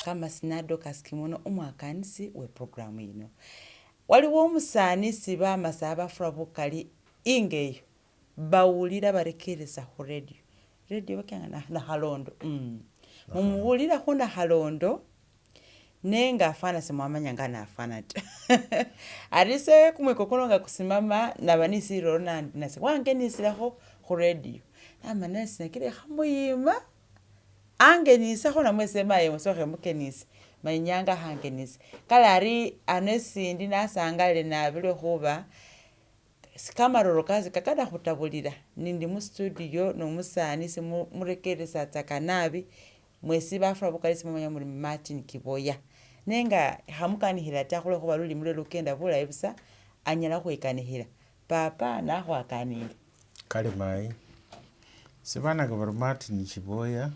Kamasina Dorcas Kimono umwakanisi we programu yino. Waliwo umusaani isi bamasa bafura bukali inga eyo bawulila barekeresa khu radio. Radio bakanga nakhalondo. Mumuwulila khu nakhalondo nenga afana simwamanya nga nafana ta. Ari ise kumwiko kuno nga kusimama naba nisiroro nandi nase wangenisilekho khu radio. Namala nesinakile khamuyima angenisakho namwe ese mayi sokhe mukenise manya inyanga khangenise. Kale ari ano esindi nasangalile nabi lwekhuba kamaroro kase kakana nindi mustudio nomusani isi murekeresatsaka nabi mwesi bafura bukali simumanya muri Martin Kiboya. Nenga khamukanikhila ta khulwekhuba lulimi lwe lukenda bulayi busa anyala khwikanikhila. Papa nakhwakanile. Kale mayi, sebananga bari Martin Chiboya,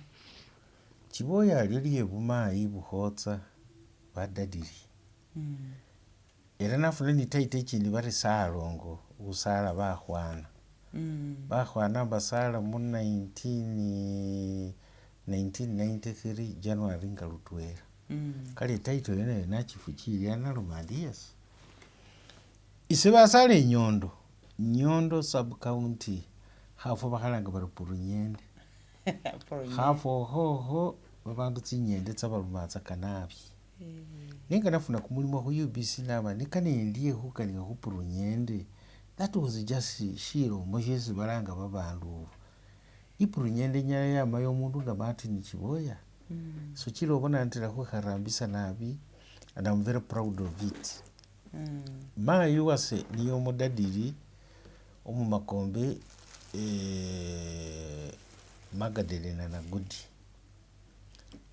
Chiboya alio lye bumayi bukhotsa badadili. Era nafuna ni title ikindi bari salongo usala bakhwana. Bakhwana mbasala mu 1993 January nga lutwela. Kale etitle eyo nayo nachifuchilila naloma ndi yes. Ise basala enyondo, Nyondo sub county, khafo bakhalanga bari Purunyende. Khafo okhokho babandu tsinyende tsabalumatsaka nabi. Nenga nafuna kumulimo khu UBC naba nikana endie khukanikha khu Purunyende, that was just shilomo shesi balanga babandu. Ipurunyende inyala yamayo omundu nga Martin Chiboya. So chila obona ntela khukharambisa nabi and I'm very proud of it. Mayi wase niye omudadili omumakombe Magdalena Nagudi.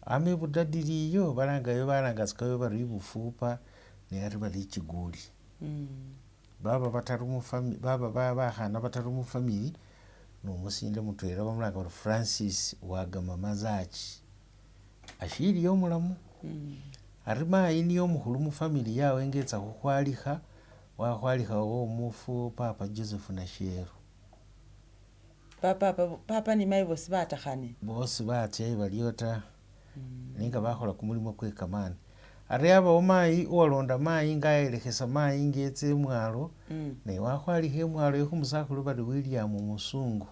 Ama ebudadili eyo balangayo balangatsikayo bari ibufupa ne ari bari ichiguli. Baba bataru baba bakhana bataru mufamily nomusinde mutwela bamulanga bari Francis Wagama Mazachi. Ashiliyo omulamu. Ari mayi niye omukhulu mufamily yawe nga etsa khukhwalikha, wakhwalikha womufu papa Joseph Nasheru. Papa, papa ni mayi bosi batakhane. Bosi batsyayo balio ta nenga bakhola kumulimo kwe kamani. Ari abawo mayi uwalonda mayi nga ayelekhesa mayi nga etsa emwalo, naye wakhwalikha emwalo eyo khumusakhulu bari William Musungu.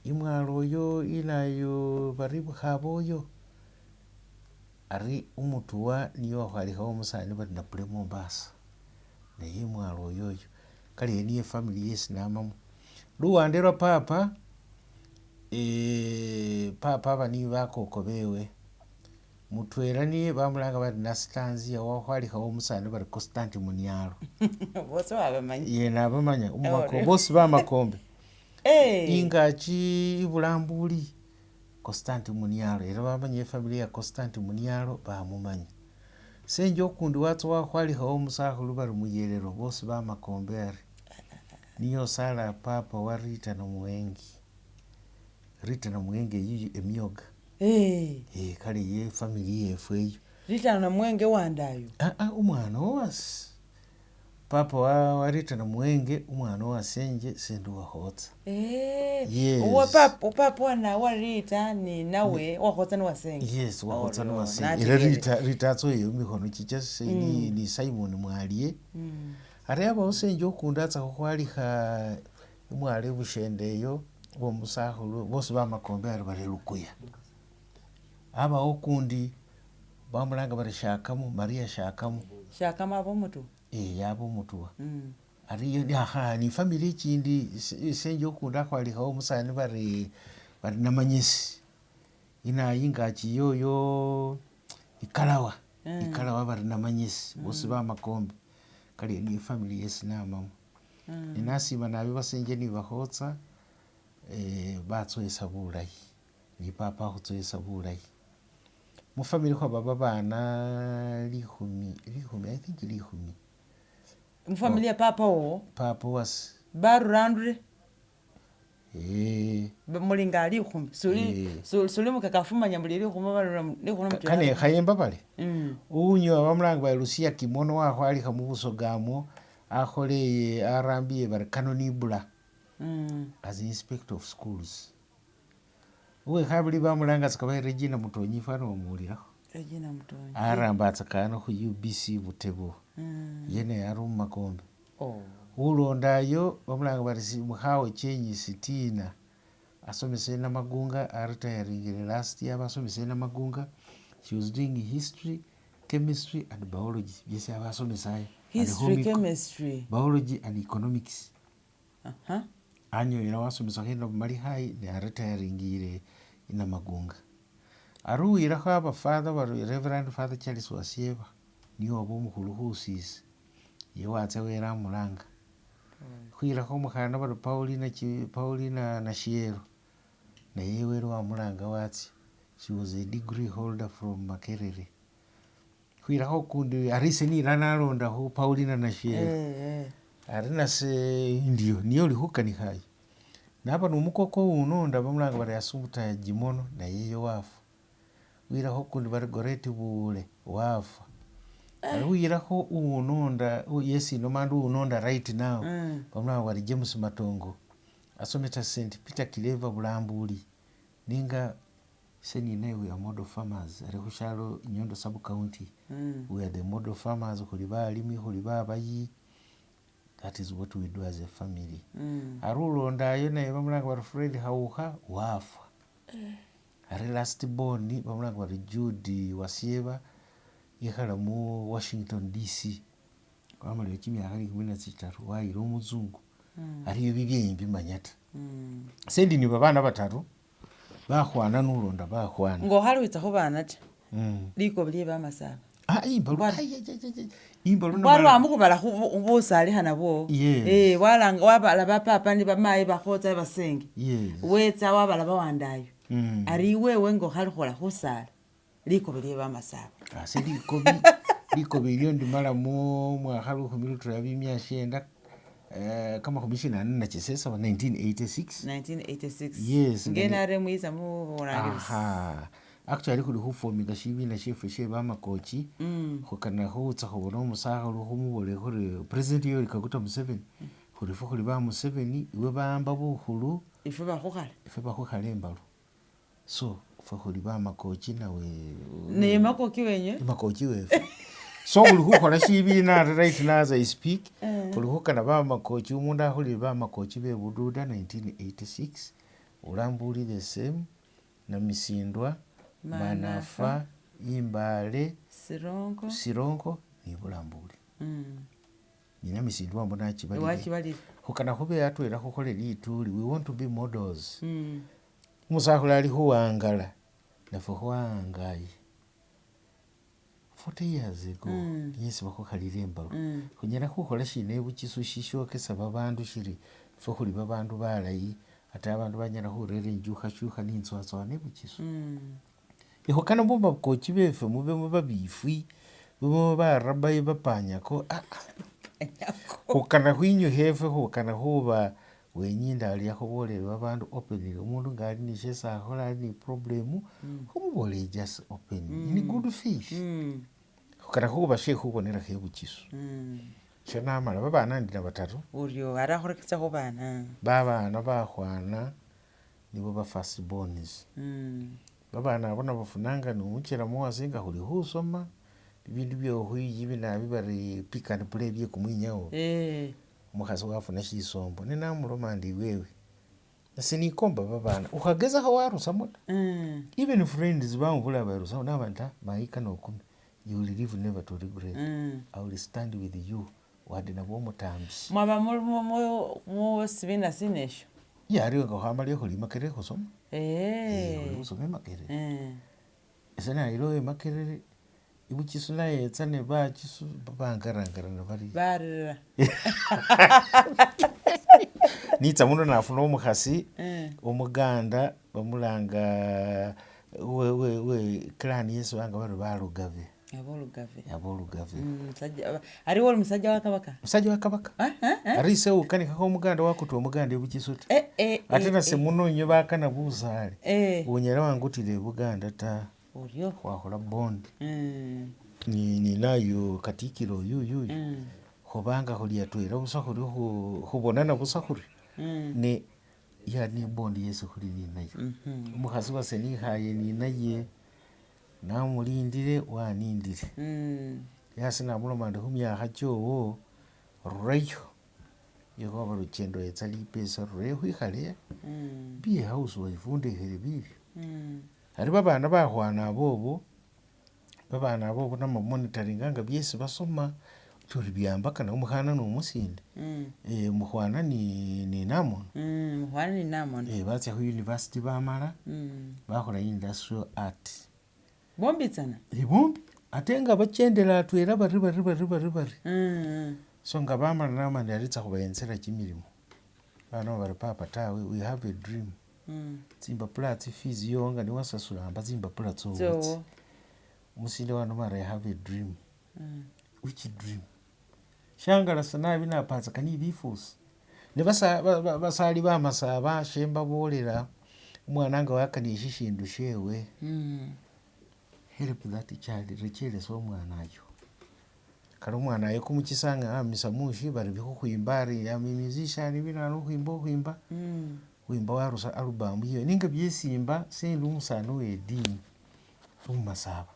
Imwalo oyo inayo bari bukhaba oyo, ari umutuwa niye wakhwalikhawo omusani bari Napule Mombasa. Naye imwalo oyoyo. Kale eyo niyo efamily yesi namamo. Luwande lwa papa, papa aba niye bakoko bewe. Mutwela niye bamulanga bari Nastanzia wakhwalikhawo omusani bari Constant Munialo. Bosi wabamanya. Ye nabamanya bosi bamakombe. Ingachi ibulambuli Constant Munialo era bamanya efamily ya Constant Munialo bamumanya. Senje okundi watsa wakhwalikhawo omusakhulu bari Muyelelo bosi bamakombe ari. Niye osala papa wa Rita Namwengi. Rita Namwenge eyiyo emyoga. Kale ye family yefwe eyo. Rita Namwenge wandayo. Umwana owasi. Papa wa Rita Namwenge umwana owasenje sendi wakhotsa. Yes. Uwa papa, papa wana wa Rita ni nawe wakhotsa ni wasenge. Yes, wakhotsa ni wasenge. Era Rita, Rita atsoyeyo mikhono chicha ni Simon Mwalie. Ari abawo senje okundi atsa khukhwalikha imwalo ebushende eyo womusakhulu bosi bamakombe ari bari Lukuya. Abawo okundi bamulanga bari Shakamu, Maria Shakamu. Shakamu aba omutu. Yaba omutuwa. Ari akha ni family ikindi senje okundi akhwalikhawo omusani bari bari Namanyesi. Inayi ingachi yoyo ikalawa. Ikalawa bari Namanyesi bosi bamakombe. Kale niyo family yesi namamo. Nenasima nabi basenje nibakhotsa batsoyesa bulayi. Ni papa akhutsowesa bulayi. Mufamily khwaba babana likhumi, likhumi I think likhumi. Mufamily ya papa wowo. Papa wase. Barurandure. Muli nga likhumi. Suli suli mukakafumanya muli likhumi barura likhumi. Kane khayemba bale. Unyowa bamulanga bari Lucia Kimono wakhwalikha mubusogamwo akholeye arambiye bari Canon Ibula as inspector of schools. Uwekhabili bamulanga tsaka bari Regina Mutonyi fwana wamuwulilakho. Regina Mutonyi. Arambatsaka ano khu UBC Butebo. Ye naye ari mumakombe. Oh. Ulondayo bamulanga bari mukhawe Chenyi Sitina. Asomesa Namagunga aretiringile last year abasomesa Namagunga. She was doing history, chemistry and biology. Byesi abasomesayo. History, chemistry. Biology and economics. Anyolela wasomesakho Nabumali High ne aretiringile Namagunga. Ari uwilakho aba father bari Reverend Father Charles Wasieba niye waba omukhulu khusisi. Ye watsa wele amulanga. Khwilakho omukhana bari Paulina Nashielo naye wele wamulanga watsya. She was a degree holder from Makerere. Khwilakho ukundi ari ise nila nalonda khu Paulina Nashielo. Ari nase ndio niye oli khukanikhayo. Naba nomukoko unonda bamulanga bari Assumpta Jimono naye wafwa. Wilakho ukundi bari Goreti Buule wafwa. Ari wilakho unonda yesi nomandi unonda right now bamulanga bari James Matongo asomesa St Peter Clever Bulambuli nenga ise ninaye we are model farmers ari khushalo Nyondo sub county. We are the model farmers khuli balimi khuli babayi. That is what we do as a family. Ari ulondayo naye bamulanga bari Fred Haukha wafwa. Ari last born bamulanga bari Jude Wasieba yekhala mu Washington DC. Wamalile chimiaka 13 wayila omuzungu. Ariyo bibye mbimanya ta. Sendi ni babana bataru bakhwana nulonda bakhwana. Ngokhali witsa khubana ta. Likobi lye bamasaba. Imbalu. Imbalu bwari wamukhubala busalikhana bwo. Yes. Walanga wabala bapapa ni bamayi bakhotsa basenge. Yes. Wetsa wabala bawandayo. Ari iwewe ngokhali khola khusala. Likobi lye bamasaba. Ase likobi likobi ilyo ndimala mu mwakha 1986 1986. 1986. Yes. Ngena mwiza mu burangirisi. Aha. Actually khuli khufominga shibina shefwe she bamakochi. Khukana khutsa khubona omusakhulu khumubolele khuri president Yoweri Kaguta Museveni. Khuri ifwe khuli ba Museveni iwe bawamba bukhulu. Ifwe bakhukhala. Ifwe bakhukhala embalu. So ifwe khuli bamakochi nawe. Ne makoki wenye? Makochi wefwe. So khuli khukhola shibina right now as I speak. Khuli khukana bamakochi umundu akhulile bamakochi be Bududa 1986. Ulambuli the same. Namisindwa. Manafa, Imbale, Sironko ni Bulambuli. Nina misindwa mbona achibalile. Khukana khube atwela khukhole lituli. We want to be models. Umusakhulu ali khuwangala nafwe khwawangaye. 40 years ago yesi bakhukhalile embalu. Khunyala khukhola shina ebuchisu shishokesa babandu shiri ifwe khuli babandu balayi ate abandu banyala khurera injukhachukha nintswatswana ebuchisu. Ikhukana mumakochi befwe mubemo babifwi mubemo barabayi bapanyako khukana khwinyukha efwe khukana khuba wenyinda alia khubolele babandu openly omundu nga ali ni shesi akhola ali ni problem khumubolele just openly in good faith. Khukana khuba shekhubonelakho ebuchisu. Shenamala babana ndi na bataru. Uryo arakhurekesa khubana. Babana bakhwana nibo ba first borns. Babana abo nabafunanga nomuchela muwase nga khuli khusoma bibindu bye binabi bari pick and play bye kumwinyawo. Omukhasi wafuna shisombo nenamuloma ndi wewe nase nikomba babana ukhagezakho warusamo ta. Even friends bamubulala barusamo naba ta mayika nokumi you will live never to regret. I will stand with you wade nabo omutambi. Mwaba mu sibina sinesho? Yariwo nga khwamaliye khuli Makerere khusoma. Khuli khusoma Makerere. Ese nayila Makerere ibuchisu nayetsa ne bachisu bangarangarana bari. Barira. Nitsa muno nafuna omukhasi omuganda bamulanga we clan yesi banga bari balugave. Abolugave. Abolugave. Ariwo oli musajja wa kabaka? Musajja wa kabaka. Ari ise ukanikhakho omuganda wakuta omuganda ebuchisu ta. Ate nase muno inyo bakana busale. Unyala wangutile ebuganda ta. Uryo. Khwakhola bond. Ninayo katikiro oyuyuyu. Khubanga khuli atwela busa khuri khubonana busa khuri. Ne Yani ibond yesi khuli ninayo. Omukhasi wase nikhaye ninaye, namulindile wanindile. Yasi namuloma ndi khumiakha chowo rurayo, likhuva luchendo yetsa lipesa rureyo khwikhale, be a housewife undekhere vilyo. Ari vavana vakhwana avovo, vavana avovo namamonitoringa nga vyesi vasoma, ori vyambakana mukhana nomusinde, mukhwana ni namono. Mukhwana ni namono. Vatsia khuuniversity vamala, vakhola industrial art. Vombitsana? Vombi, ate nga vachendela atwela vari vari vari vari vari. So nga vamala namala ndalitsa khuvayenzera chimilimo. Vana vari papa tawe, we have a dream. Tsimbapula tsifees yowo nga niwasasula amba tsimbapula tsowo tsi. Musinde wanoma ari I have a dream. Which dream? Shangala nabi napatsaka ni vifusi. Ne vasali va masaba shembavorera, mwana nga wakania shishindu shewe, help that child, recheresia mwana oyo. Kali omwana oyo kumuchisanga amisa mushi vari khukhwimba ari am a musician vinanu khukhwimba khukhwimba. Khwimba warusia album yiwe nenga vyesimba sendi omusani we idini, omumasaba.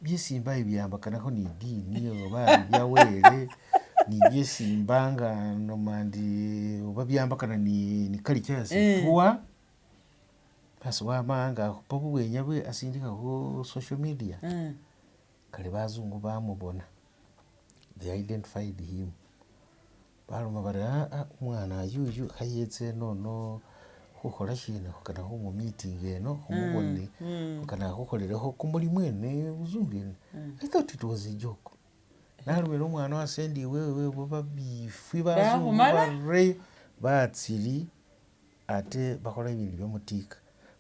Vyesimba vyambakanakho ne idini ova vya were ni vyesimbanga noma ndi ova vyambakana ni culture yase poor. Basi wama nga akhupa vuvwenya vwe asindikha khu social media. Kali vazungu vamuvona, they identified him. Valoma vari aa mwana yuyu khayetse enono khukhola shina khukana khumumitinga eno khumuvone khukana akhukholerekho kumulimo eno evuzungu eno. I thought it was a joke. Narumira omwana wase endi iwewe vavifwi vazungu vareyo vatsili ate vakhola vindu vya mutika.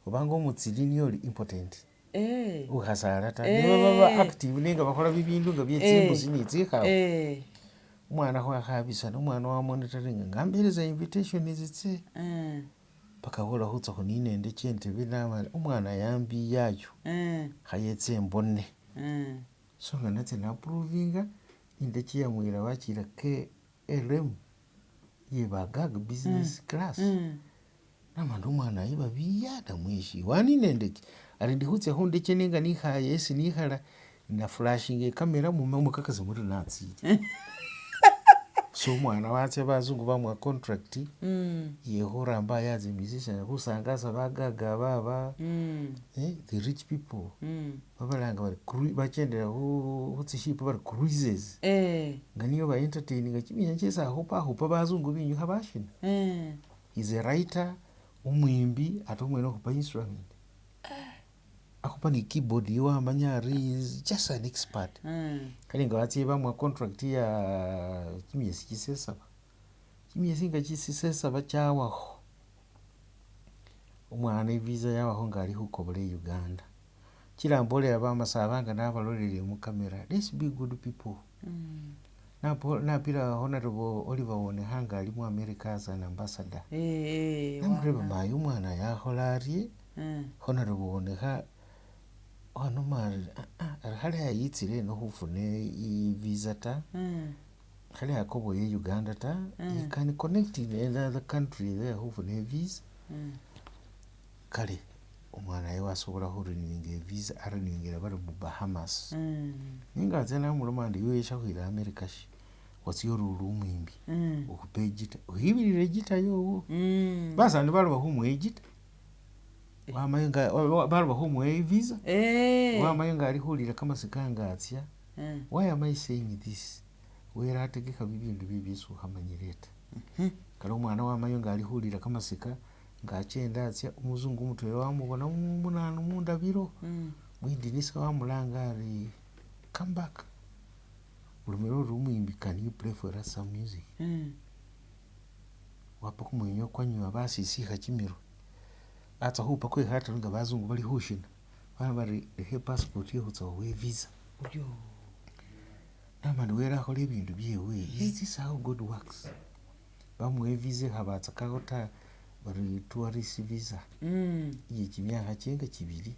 Ovanga omutsili niye oli impotent. Ukhasala ta. Nivo vava active nenga vakhola vindu nga vye tsimbusi ni tsikhafu. Omwana khwakhavisana, omwana wamonitoringa nga amberesia invitation nzitse. Mpaka khwola khutsa khunina indeche entebe namala omwana yambiyayo, khayetse embone. So nga natsia naprovinga, indeche yamwira wachira KLM ye vagaga business class. Namala omwana oyu vaviya namweshi wanina indeche ari ndi khutsia khundeche nenga nikhaye esi nikhala naflashinga icamera mukakase muri natsile. So omwana watsia vazungu vamwa contract yekhurambaya as a musician khusangasa vagaga avava, the rich people. Vavalanga vari vachendera khutsiship vari cruises. Nga niye uva entertaininga chiminyonyo chesi akhupa akhupa vazungu vinyukha vashina. He is a writer, omwimbi ate omwene okhupa instrument. Akhupa ni keyboard wamanya ari he is just an expert. Kale nga watsia vamwa contract ya chimiesi chisesaba. Chimiesi nga chisesaba chawakho, omwana evisa yawakho nga ali khukobola Uganda. Chira mbolera vamasaba nga navalolele mucamera, let's be good people. Napira Honorable Oliver Wonekha nga ali mu America as an ambassador. Namureva mayi omwana yakhola arie, Honorable Wonekha wanoma ari ari khale yayitsile eno khufuna ivisa ta, khale yakoboye Uganda ta, he can connect in another country there khufuna evisa. Kale omwana oyo wasobola khurenewinga evisa, arenewingila vari mu Bahamas. Nenga atsia namuloma ndi iwe shakhuila America shi, watsia ori uli omwimbi, okhupa egita, okhivilile egita yowo. Vasani valova khumuwa egita, wamayo nga valova khumuwa evisa, wamayo nga ali khulila kamasika nga atsia. Why am I saying this? Were atekekha vivindu vye vyesi ukhamanyire ta. Kali omwana wamayo nga ali khulila kamasika, nga achenda atsia, omuzungu mutwela wamuvona munanu mundaviro, mwidinisa wamulanga ari come back. Ulumire ori omwimbi can you play for us some music? Wapa kumwinyo kwanywa vasisikha chimirwe. Atsa khupa kwe khataru nga vazungu vali khushina. Vana vari lekha passport yekhutsa khuwa evisa. Namala were akhola ebindu byewe. Is this how God works? Vamuwa evisa ikhavatsakakho ta, vari tourist visa. Iye chimiaka chenga chivili.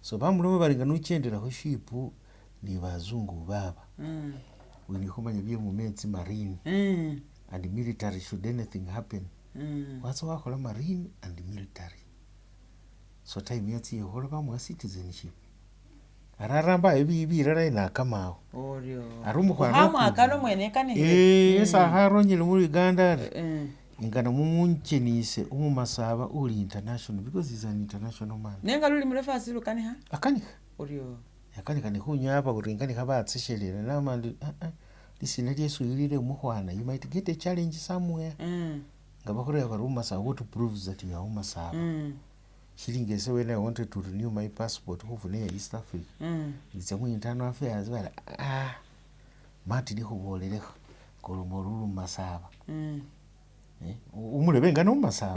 So vamuloma vari nga nochendera khuship ni vazungu vava. Wina khumanya vye mumetsi marine. And military should anything happen. Watsa wakhola marine and military. So time yatsa ikhola bamuwa citizenship. Araramba bilala nakamawo. Orio. Ari omukhwana Khamwakana omwene ekanikhile. Esi akharonyele mu Uganda ari ingana mumunchenise umumasaba uli international because he's an international man. Nenga lulimi lwefe asi lukanikha? Akanikha. Orio. Akanikha nekhunywa aba uringanikha batseshelela nama ndi lisina lyesi uyilile mukhwana you might get a challenge somewhere. Nga bakhureba bari umumasaba what proves that you are umumasaba. Shilingi ese when I wanted to renew my passport khufuna ya East Africa. Nitsa mu internal affairs bari Martin khubolelekho koloma ori uli umumasaba. Umurebe nga nomumasaba.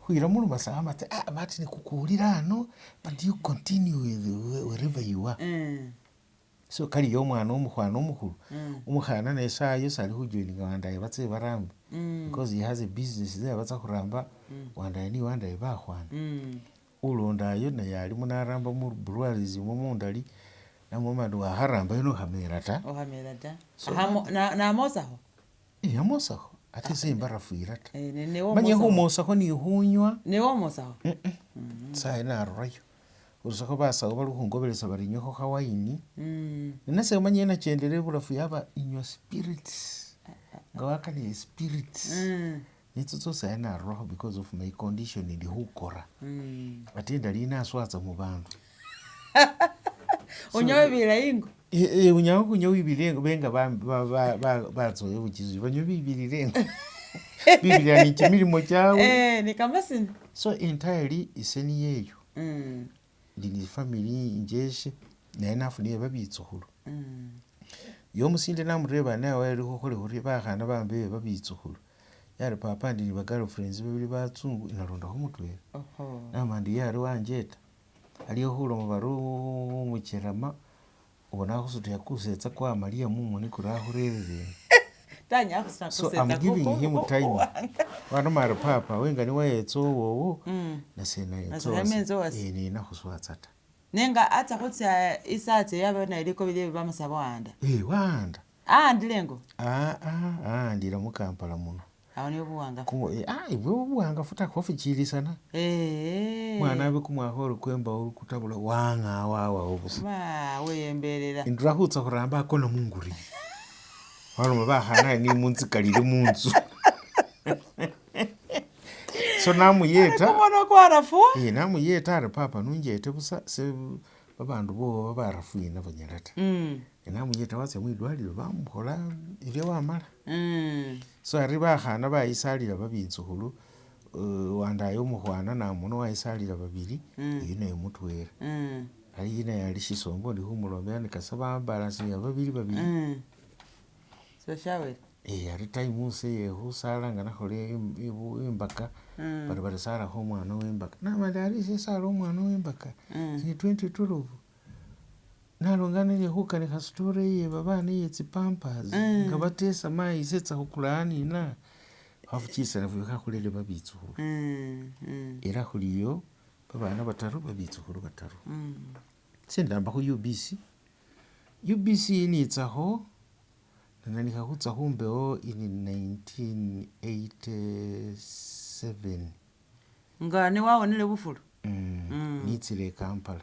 Khuyila mulumasaba amatsa Martin kukulile ano but you continue with wherever you are. So kaliyo omwana omukhwana omukhulu. Omukhana naye sayo sali khujoininga wandaye batse barambe. Because he has a business there batsa khuramba wandaye ni wandaye bakhwana. Ulondayo naye alimo naramba mu breweries imwo mundali namuloma ndi wakharambayo nokhamela ta. Okhamela ta. So Namosakho? Yamosakho ate ese imbarafwira ta. Newe Manye omosakho. khumosakho ni khunywa. Newe omosakho? Sayi narurayo. Khurusakho basawo bali khungobelesa bari nywekho khawaini. Nase omanye nachendele ebulafu yaba inywa spirits. Nga wakaniye spirits. Nitso tsosi aye narurakho because of my condition ndi khukora. Ate ndali naswatsa mubandu. Onyowe bilayi ingo? Unyala khunywa wibile benga batsowe buchizi banywa bibilile engo. Bibilila ni kimilimo kyawe. Ni kamasina. So entirely ise niyeyo. Ndi ni family injeshe naye nafunile babitsukhulu. Yomusinde namureba nawe wali khukhole khurie bakhana bambeye babitsukhulu. Yari papa ndi ni ba girlfriends babili batsungu nalondakho mutwela. Nama ndi yari wanjeta. Aliyo khuloma bari umucherama ubona khusutia kusetsa kwamaliya mumoni kuri akhurerere. So I'm giving him time. Wanoma ari papa wenga niwayetsa owowo nase Nase owase. nenakhuswatsa ta. Nenga atsa khutsa isatsa yaba naye likobi lyewe bamasaba wahanda. Wahanda. Ahandile engo? Ahandile mukampala muno. Awo niwo buwangafu. Ibwo buwangafu ta khwafuchilisana. Mwana abe kumwakha ori kwembawo kutabula wang'awa awawo busa. Weyembelela. Indura khutsa khuramba akona mungurire. Waloma bakhana nimuntsikalile muntsu. So namuyeta. Kumukhono kwarafuwa. Namuyeta ari papa nunjete busa se babandu bowo babarafwina banyala ta. Namuyeta watsa mwidwalilo bamukhola ilyo wamala. So ari bakhana bayisalila babitsukhulu wandaye omukhwana namuno wayisalila babili oyu naye mutwela. Ali naye ali shisombo ndi khumulomela nikasa babalansinga babili babili. So shawele. Ari time use yekhusala nga nakhola imbaka bari barisalakho omwana wembaka. Nama ndi ari ese esala omwana wembaka. Ni 2012 nalongana ne khukanikha story ye babana ye tsipampers nga batesa mayi ese etsa khukula anina khwafuchisana fwe khakhulele babitsukhulu. Era khuliyo babana bataru babitsukhulu bataru. Ese ndamba khu UBC. UBC nitsakho nanikha khutsa khumbewo in 1987. Nga niwawonele bufuru? Nitsile Kampala.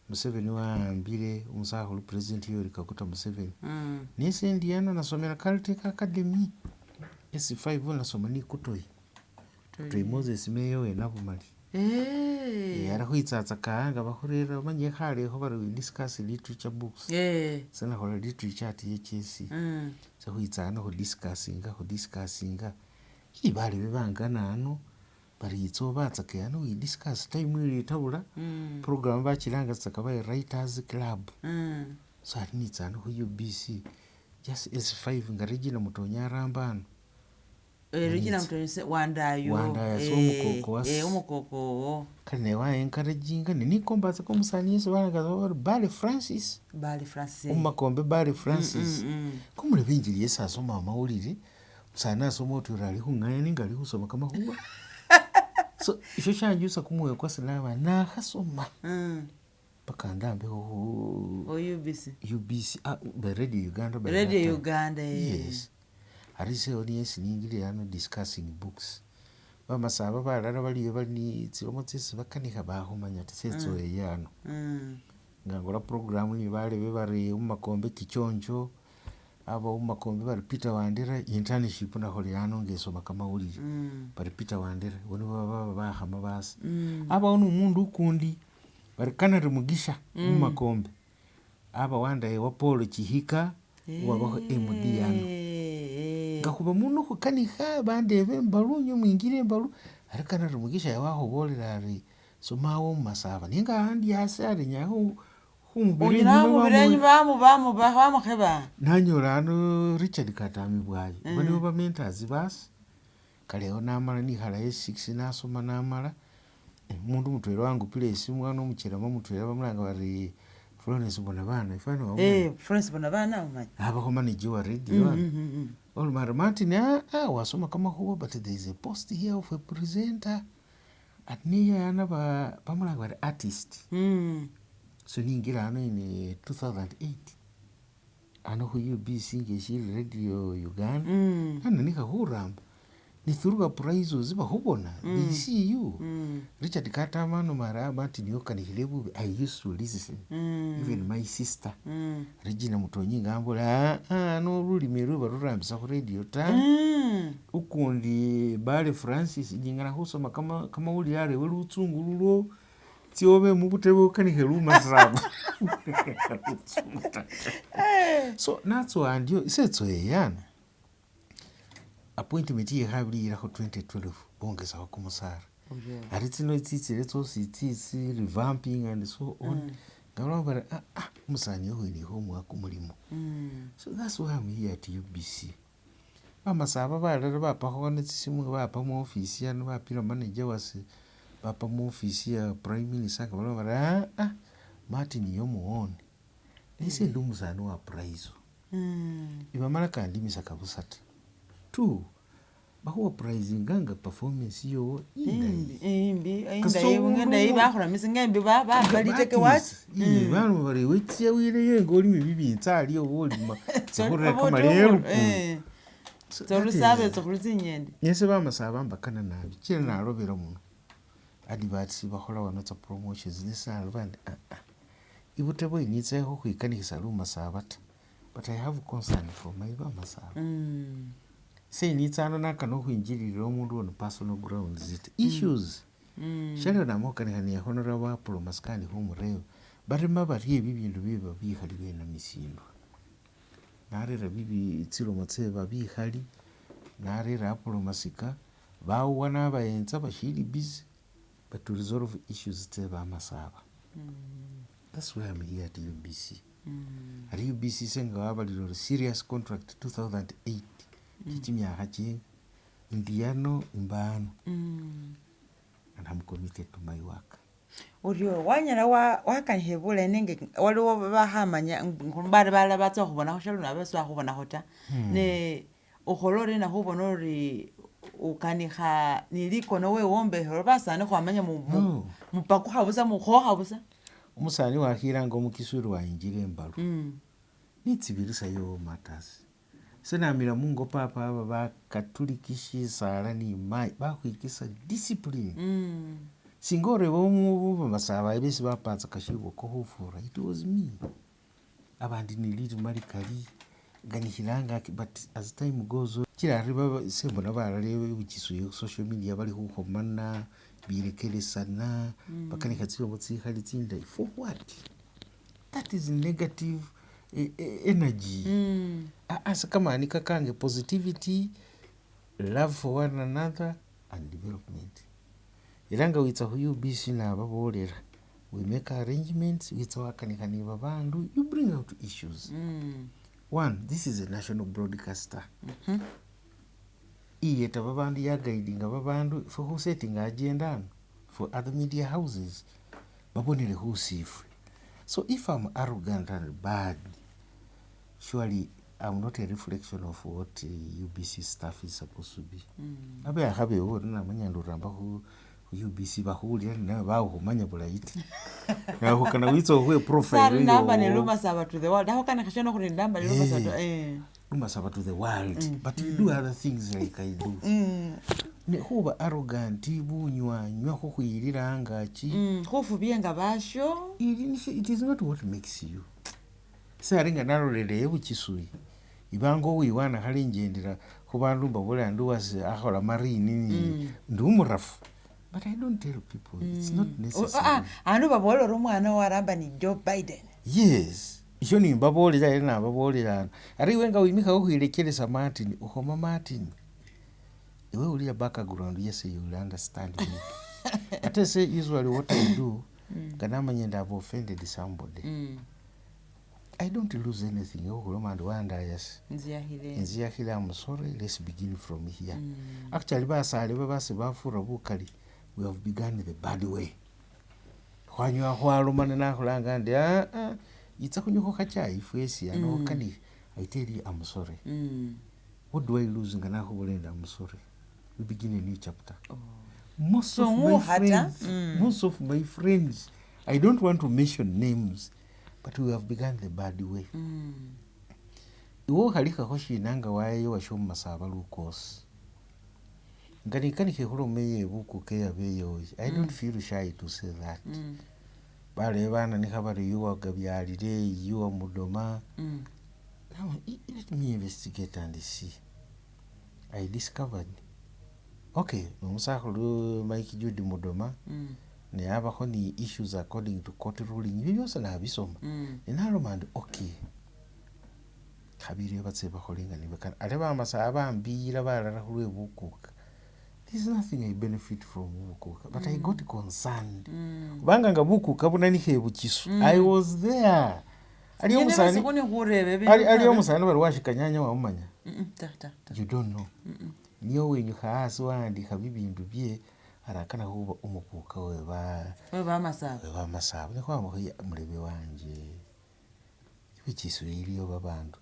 Museveni wahambile omusakhulu president Yoweri Kaguta Museveni. Nese ndi ano nasomela Caltech Academy. S5 nasoma ni Kutoyi. Kutoyi Moses mayor we Nabumali. Ari khwitsatsaka nga bakhurera omanye khalekho bari we discuss literature books. Ese nakhola literature at HSC. Se khwitsa ano khudiscussinga khudiscussinga. Balebe bangana ano bari itsa obatsaka ano we discuss time ili tabula. Program bachilanga tsaka bari writers club. So ari nitsa ano khu UBC just S5 nga Regina Mutonya aramba ano. Regina Mutonya wandayo. Wandayo so omukoko wase. Omukoko owo. Kale naye waencouraginga nenikombatsaka omusani yesi balanga bari Bale Francis. Bale Francis. Omumakombe Bale Francis. Kumulebe injili yesi asoma amawulire omusani asoma otwela ali khung'aya nenga ali khusoma kamakhuwa. So isho shanjusa kumwoyo kwase naba nakhasoma. Paka ndambekho khu UBC. UBC by Radio Uganda by Radio that time. Uganda. Yes. Ari isewo niyo esi ningilile ano discussing books. Bamasaba balala baliyo bali ni tsilomo tsesi bakanikha bakhumanya ta setsoweyo ano. Nga ngola program ni barebe bari mumakombe kichonjo, abawo mumakombe bari Peter Wandera, internship nakholela ano ngesoma kamawulile. Bari Peter Wandera, abo nibo baba bakhama basi. Abawo ni mundu ukundi bari Canary Mugisha mumakombe, aba wandaye wa Paul Chihika uwabakho MD ano. Nga khuba muno khukanikha bandeba embalu inywe mwinjile embalu, ari Canary Mugisha wakhubolela ari somawo mumasaba nenga andi asi ari nyala khumubira inyuma bamukheba. Nanyola ano Richard Katami Bwayo, abo nibo bamentors basi. Kale namala nikhala S6 nasoma namala, mundu mutwela wangupila isimu ano omuchelema mutwela bamulanga bari Florence Bonabana, ifwana wamumanya. Florence Bonabana umanya. Abakho manager wa radio ano. Oluma ari Martin, wasoma kamakhuwa but there is a post here of a presenter. Ati niye ana bamulanga bari artist. So ningira ano in 2008. Ano khu UBC ngeshili Radio Uganda. Ano nikha khuramba. Ni through appraisals bakhubona. They see you. Richard Katama ano mara Martin yokanikhile bubi. I used to listen. Even my sister. Regina Mutonyi ngambola ano lulimi lwe barurambisa khu radio ta. Ukundi Bale Francis nyingana khusoma kamawulile ari ewe lutsungu lulwo tsiobe mubutebe okanikhe lumasaba. So natsowa ndio ise tsoweyo appointment ye khabili ilakho 2012 bongesakho kumusara. Ari tsino tsitsile tsosi tsitsi revamping and so on. Nga bari umusani okhwinikha khumuwa kumulimo. So that's why I'm here at UBC. Bamasaba balala bapakho tsisimu bapa muofisi ano bapila manager wase, bapa muofisi ya prime minister nga baloma bari Martin yomuwone. Ese ndi umusani wa appraisal. Ibamala kandimisa kabusa ta. Two, bakhu appraisinga nga performance yowo indayi. Imbi, indayi bakhuramisa ngembi baliteke wachi. Baloma bari wetsia wileyo nga olime bibinzali oba olima tsikhurera kamalelu. Tsolusaba tsokhuli tsinyende. Nese bamasaba mbakana nabi chira nalobela muno. Adverts bakhola wano tsa promotions nese naloba ndi ibutebo initsa khukhwikanikhisa lumasaba ta. But I have concern for my bamasaba. Se nitsa ano nakana khukhwinjilila omundu on personal grounds ta. Issues. Shalio nama khukanikha ne honorable Apollo Masikani khumureba barema barie bibindu bye babikhali benamisindwa. Narera bibi tsilomo tse babikhali, narera Apollo Masika, bauwa nabayenza bashili busy, but to resolve issues tse bamasaba. That's why I'm here at UBC. Ari UBC senga wabalile ori serious contract 2008. Chimyakha chinga. Ndi yano imbano. And I'm committed to my work. Orio wanyala wakanikhe bulayi nenge waliwo bakhamanya bari balala batsa khubonakho shalo nabo sibakhubonakho ta. Ne ukhola oriena khubona ori ukanikha nilikono wewombekhele basani khwamanya mupakukha busa mukhokha busa. Umusani wakhilanga omukisuri wayinjila embalu. Nitsibirisa yowo matters. Senamila mungo papa aba bakatuliki shisala ni mayi bakhwikisa discipline. Singa oreba bamasaba besi bapatsa kashiboko khufura it was me. Abandi ni lirima likali nganikhilanga but as time goes on chira ari sembona balala buchisuye social media bali khukhomana birekeresana bakanikha tsilomo tsikhali tsindayi for what? That is negative energy. Ase kamani kakange positivity, love for one another and development. Era nga witsa khu UBC nababolera we make arrangements, witsa wakanikha ni babandu, you bring out issues. One, this is a national broadcaster. Iyeta babandu yaguidinga babandu ifwe khusettinga agenda ano for other media houses babonele khusifwe. So if I'm arrogant and bad, surely I'm not a reflection of what UBC staff is supposed to be. Abe akhabewo namanya ndi uramba khu UBC bakhuwulira nawe bawukhumanya bulayi ta. Nakhukana witsa okhwe profile Sari namba ne lumasaba to the world. Aho kanikha shano khuri namba ne lumasaba. Lumasaba to the world, but you do other things like I do. Ne khuba arrogant, bunywanywa, khukhwiyilila angaki, Khufubye nga basho. It is not what makes you. Sari nga nalolele ebuchisui, ibanga owiwana khale injendela khubandu mbabolela ndi wase akhola marini ndi umurafu. But I don't tell people, it's not necessary. Andu babolela ori omwana waramba ni Joe Biden. Yes. Isho nimbabolela era nababolela ano. Ari iwe nga wimikha khukhwilekelesa Martin, ukhoma Martin. Iwe ulira background yase, you will understand me. Ate se usually what I do, nga namanya ndi I've offended somebody, I don't lose anything. Okhuloma ndi wandayase. Nziyakhile. Nziyakhile, I'm sorry, let's begin from here. Actually basale babase bafura bukali, we have begun the bad way. Khwanywa khwalomana nakhulanga ndi aa itsa khunywakho khachai fwesi ano khukanikhe. I tell you I'm sorry. What do I lose nga nakhubolela ndi I'm sorry? We begin a new chapter. Most So of my nguhata? friends, most of my friends, I don't want to mention names, but we have begun the bad way. Iwe okhalikhakho shina nga wayeyo washo mumasaba lukosi nga nikanikhe khuloma yebukuka yabeyoyi. I don't feel shy to say that. Balebe bananikha bari yuwa gabyalile yuwa mudoma. Now, let me investigate and see. I discovered, okay, nomusakhulu Mike Jude Mudoma ne abakho ni issues according to court ruling, ibyo byosi nabisoma. Nenaloma ndi okay, khabili batse bakhole nga nibakana ate bamasaba bambiyila balala khulwe bukuka. There's nothing I benefit from bukuka, but I got concerned kubanga nga bukuka bunanikha ebuchisu. I was there. Aliyo omusani aliyo omusani bari washikanyanya wamumanya? Ta ta ta. You don't know? Niyo wenyukha hasi wandikha bibindu bye arakana khuba umukuka weba We bamasaba. Webamasaba nekhwama mulebe wanje ibichisu iliyo babandu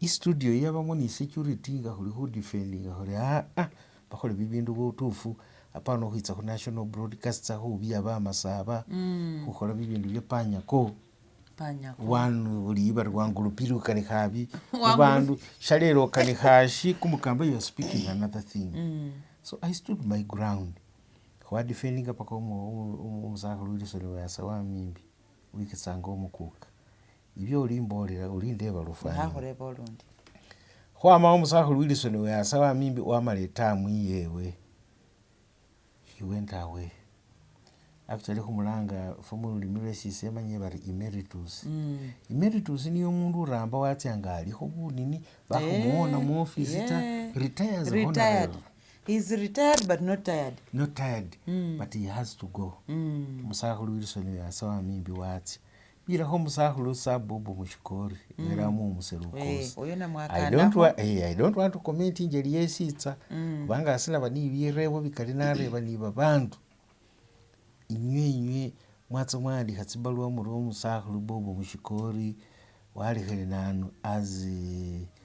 istudio yabamo ni security nga khuli khudefendinga khuri aa bakhole bibindu butufu, apana khukhwitsa khu national broadcaster khubiya bamasaba khukhola bibindu bya panyako. Panyako. Wanu buli bari wangulupili ukanikha abi Wangulu- mubandu shalelo ukanikha ashi kumukamba, you are speaking another thing. So I stood my ground, khwadefendinga paka omusakhulu Wilson Wasa wamimbi wikitsanga omukuka ibyo olimbolela olindeba lufanyi. Khakhureba olundi. Khwama omusakhulu Wilson Wasa wamimbi wamala etamu iyewe, he went away. Actually khumulanga fwe mululimi lwesise emanye bari emeritus. Emeritus niyo omundu uramba watsa nga alikho bunini bakhumuwona muofisi ta. Retires Retired. honorary. He's retired but not tired. Not tired, but he has to go. Omusakhulu Wilson Wasa wamimbi watsa bilakho omusakhulu Sabobo mushikori welamu omuse lukosi. Oyo I don't, namwakanakho. I don't want to comment injeli yesitsa kubanga asinaba ni birebo bikali nareba ni babandu inywe inywe mwatsa mwandikha tsibaluwa muri omusakhulu Bobo Mushikori walekhele nanu as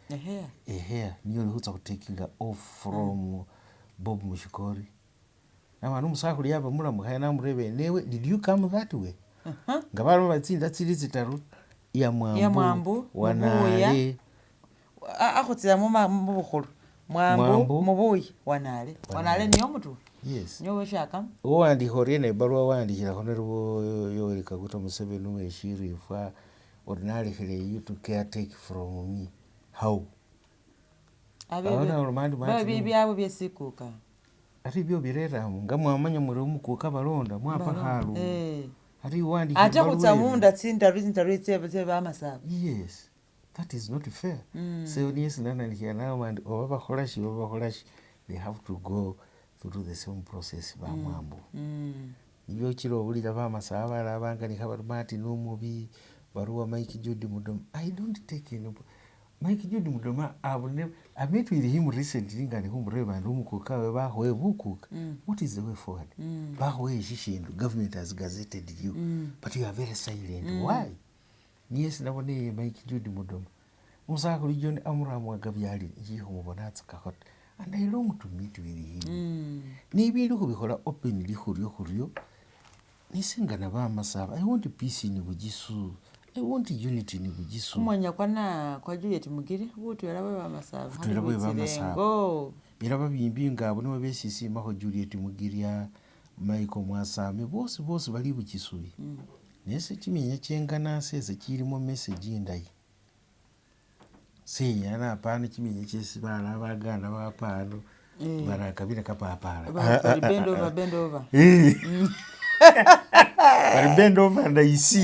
Ehe. Eheya niyo oli khutsa khutakinga off from Bob Mushikori. Namala omusakhulu yaba mulamu khaye namureba newe, did you come that way? Nga baloma bari tsinda tsili tsitaru iya Iya Mwambu, Mwambu, Wanale. Akhutsila mubukhulu Mwambu, Mwambu. Mubuyi, Wanale. Wanale niyo omutu. Yes. Niyo weshakamo. Owandikha oriena ibarua wandikila Honorable Yoweri Kaguta Museveni weshirifwa ori nalekhele you to caretake from me how? Abona olomandi Babi byabwe byesikuka. Ate ibyo bireramu nga mwamanya muri omukuka balonda mwapa khalu ate iwandikha Ate ibarua khutsa eri. munda tsindaru tsindaru tse bamasaba. Yes, that is not fair. So niye sinananikhila naloma ndi oba bakhola shi oba bakhola shi, they have to go through the same process bamwambu. Nibyo chila owulila bamasaba balala banganikha bari Martin omubi baruwa Mike Jude Mudoma. I don't take any Mike Jude Mudoma. I've never, I met with him recently nga ndi khumureba ndi omukuka we bakhuwe bukuka, what is the way forward? Bakhuwe shishindu, government has gazetted you, but you are very silent, why? Niye sinabona Mike Jude Mudoma. Omusakhulu John Amram Wagabyali njikhumubona atsakakho ta, and I long to meet with him. Nebindu khubikhola openly khuryo khuryo nisingana bamasaba. I want peace in Bugisu. I want unity in Bugisu. Kumwenya kwana kwa Juliet Mugire butwela bwe bamasaba. Butwela bwe bamasaba. Go. Era babimbi nga abo nibo besisimakho Juliet Mugirya, Michael Mwasame, bosi bosi bali Buchisuyi. Nese chiminya chengana sese chilimo message indayi. Senyala napana chiminya chesi balala baganda bapa ano, barakabila kapapala. Bali bend over, bend over. Bali bend over and I see.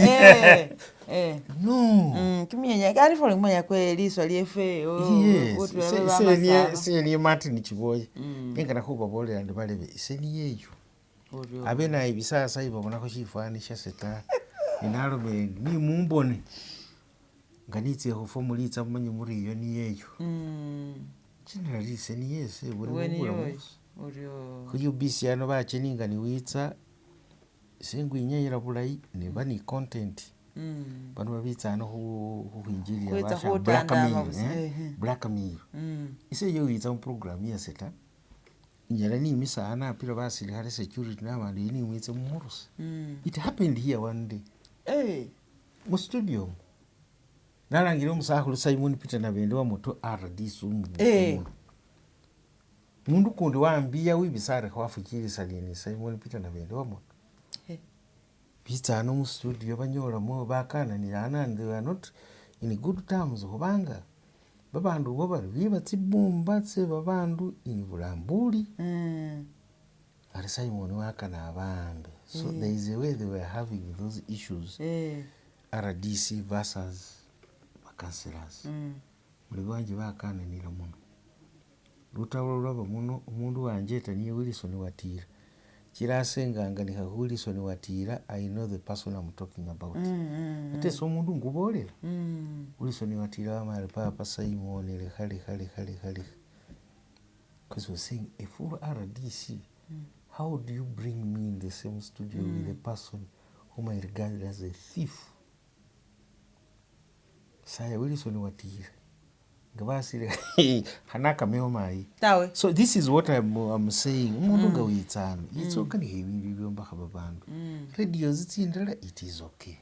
No. Kiminya kali foli kumwenya kwe liswa lyefe. Yes. Butwela bwe bamasaba. Seniye Martin Chiboye. Nengana khubabolela ndi balebe iseniye eyo. Abe naye bisasa ibabonakho shifani shase ta. Ninalomele ndi nimumbone. Nga nitse khufwa mulitsa mumanye muri iyo niye eyo. Generally iseniye ese Weni bulamu. yoyo. Uryo. Khu UBC ano bacheni nga niwitsa sengwinyayila bulayi neba ni content. Bano babitsa ano khukhwinjilila Khwitsa basha khutandama blackmail. busa, Blackmail. Ise iyo witsa muprogram yase ta. Inyala nimisa ano apila basilikhale security nabandu iyi nimwitse mumurusa. It happened here one day. Mu studio. Nalangile omusakhulu Simon Peter Nabende wa Moto RDC omundu. Mundu kundi wambiya wibisare khwafuchilisania ni Simon Peter Nabende wa Moto. Bitsa ano mu studio banyolamo bakananila ano and they were not in good terms khubanga babandu bo bari biba tsibumba tse babandu in Bulambuli. Ari Simon wakana abambe. So there is a way they were having those issues. RDC versus councillors. Muli wanje bakananila muno. Lutalo lwaba muno omundu wanjeta niye Wilson Watira. Chila asenganganikha khu Wilson Watira, I know the person I'm talking about. Ate ese omundu ngubolela. Wilson Watira wamala papa Simon lekha lekha lekha lekha lekha. Because we're saying a full RDC, how do you bring me in the same studio with a person whom I regard as a thief? Saya Wilson Watira. Nga basile khanakameo mayi. Tawe. So this is what I'm saying. Umundu nga witsano itsokanikha ibindu byombakha babandu. Radio tsindala it is okay.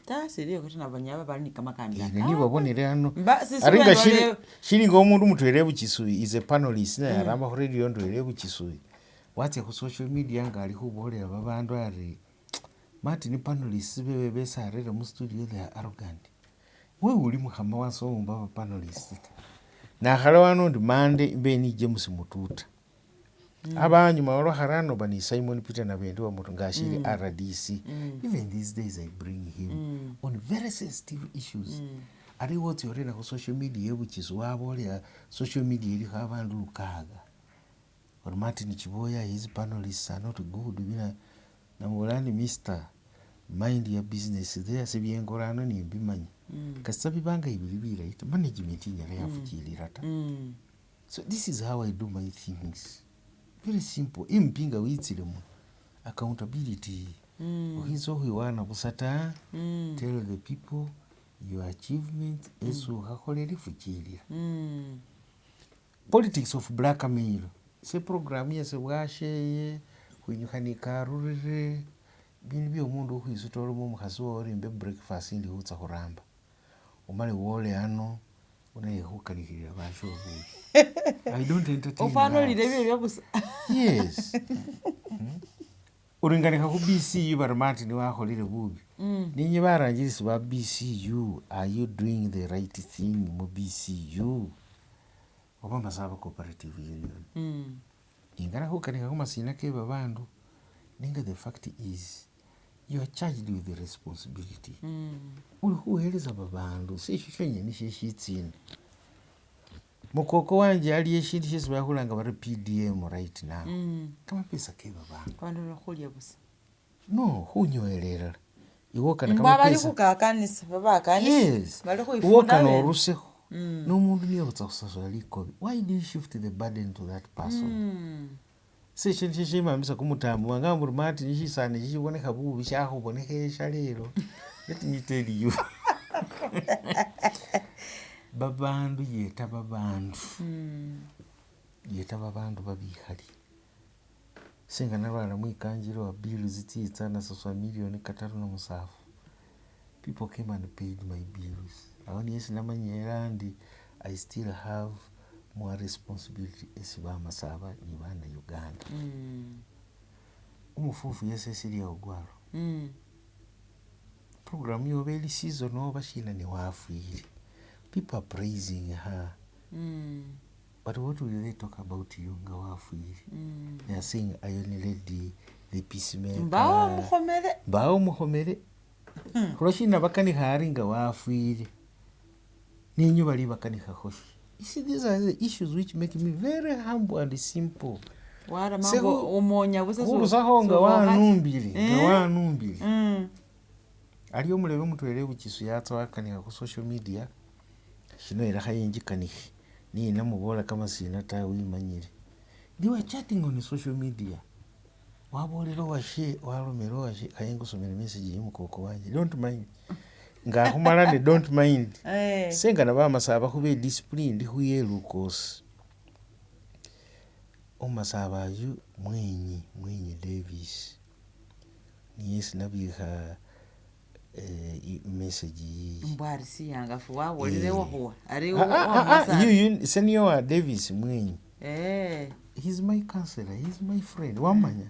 Ta siriyo kuti nabanyaba bali ni kamakanda. Nibabonele ano. Mba sisi Ari nga wale- shili nga omundu mutwela ebuchisuyi is a panelist naye aramba khu radio ndwela ebuchisuyi. Watsa khu social media nga ali khubolela babandu ari Martin panelists bewe besi arere mu studio they are arrogant. Wewe uli mukhama wasomba ba panelists ta. Nakhala wano ndi Monday mbe ni James Mututa. Abanyuma olwakharano ba ni Simon Peter Nabende wa Moto nga ashili RDC. Even these days I bring him on very sensitive issues. Ari wotsi orera khu social media ebuchisu wabolela social media ilikho abandu lukaga. Ori Martin Chiboya his panelists are not good. Bina namubola ndi mister mind your business there sebyengola ano nimbimanya. Kasita bibanga ibili bilayi ta management inyala yafuchilila ta. So this is how I do my things. Very simple. MP nga witsile muno. Accountability. Ukhitsa ukhwiwana busa ta. Tell the people your achievement esi ukhakholele fuchilila. Politics of blackmail. Se program yase bwasheye khwinyukha nikarurire bindu bye omundu ukhwisuta oloma omukhasi wowo ori mbe breakfast indi khutsa khuramba. Omale wole ano unaye khukanikhilila basho bubi. I don't entertain Ofanolile that. byo byabusa. Yes. Uringanikha khu BCU bari Martin wakholile bubi. Ninye baranjilisi ba BCU, are you doing the right thing mu BCU? Oba Masaba Cooperative Union. Ingana khukanikha khumasina ke babandu nenga the fact is you are charged with the responsibility. Uli khuwelesa babandu sesho shonyene sheshitsina. Mukoko wanje aliyo eshindu shesi bakhulanga bari PDM right now. Kamapesa ke babandu. Abandu bakhulya busa. No, khunyowelela. Iwe okana Mba bali kamapesa. khukakanisa babakanisa. Yes. Bali Iwe khwifunda okana bene. orusekho. Nomundu niye khutsa khusasula likobi. Why do you shift the burden to that person? Sesho nisho shimamisa kumutambo wanga muri Martin shisani shibonekha bubi shakhubonekha lelo. Let me tell you. Babandu yeta babandu. Yeta babandu babikhali. Senga nalwala mwikanjilo wa bills tsitsa nasasula million 37. People came and paid my bills. Awo niye namanyila ndi I still have more responsibility esi bamasaba ni bana Uganda. Umufufu yesi esili ogwalo. Program yoba eli season oba shina ni wafwile. People are praising her. But what will they talk about you nga wafwile? They are saying Iron Lady, the peacemaker. Mbawo mukhomele. Mbawo mukhomele. Khulwashina bakanikha ari nga wafwile. Ninyu bali bakanikha shi. You see, these are the issues which make me very humble and simple. Warama umonya busa. Khurusakho nga wanumbile, nga wanumbile. Aliyo omulebe mutwela ebuchisu yatsa wakanikha khu social media, shino ela khayinjikanikhe, niye namubola kamasina ta wimanyile. They were chatting on social media. Wabolele owashe, walomele owashe, khayengusomele message yomukoko wanje, don't mind. Nga akhumala ne don't mind. Sengana bamasaba khube disciplined khuye lukosi. Omumasaba ayu mwenyi, mwenyi Davis. Niyesi nabikha message yiyi. Mbwari siyangafu wabolele wakhuwa. Ari yuyu senior wa Davis mwenyi. He's my counselor, he's my friend. Wamanya?